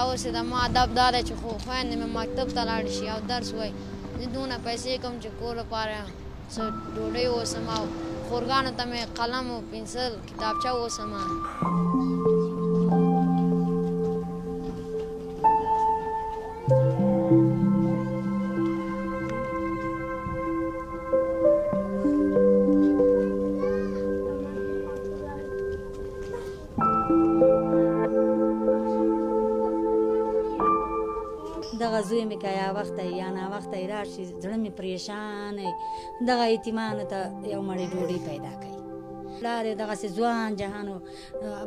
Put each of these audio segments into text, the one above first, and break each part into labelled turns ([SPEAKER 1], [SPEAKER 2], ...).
[SPEAKER 1] راوسېده. ما ادب دا دی چې خویندې مې مکتب ته لاړې شي او درس ووایي. زه دونه پیسې کوم چې کور لپاره څه ډوډۍ اوسم او خورګانو ته مې قلم او پنسل کتابچه اوسم.
[SPEAKER 2] دغه زوی مې که یا وخته یا ناوخته یې راشي، زړه مې پریشان دی. دغه یتیمانو ته یو مړی ډوډۍ پیدا کوي. پلار یې دغسې ځوان جهان و،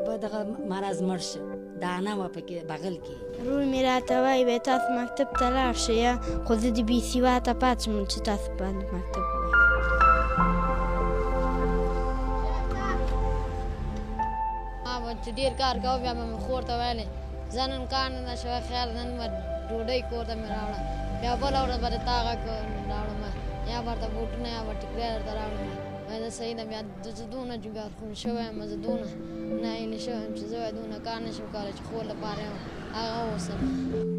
[SPEAKER 2] په دغه مرض مړ شو، دانه وه پکې بغل کې.
[SPEAKER 3] ورور مې راته وایي، وایي تاسو مکتب ته لاړ شئ، خو زه د بې سواده پاتې شم چې تاسو باندې مکتب ووایي.
[SPEAKER 1] ما به چې ډېر کار کاوه، بیا به مې خور ته ویلې زه نن کار نه ده شوی، خیال نن به ډوډۍ کور ته مې راوړه، بیا بله ورځ به د تا غږ راوړم، یا به ورته بوټونه یا به ټیکری درته راوړم. وایي زه صحیح ده. بیا زه دونه جګرخون شوی یم، زه دونه ناهیلې شوی یم چې زه وایي دونه کار نه شم کولی چې خور لپاره هغه اوسم.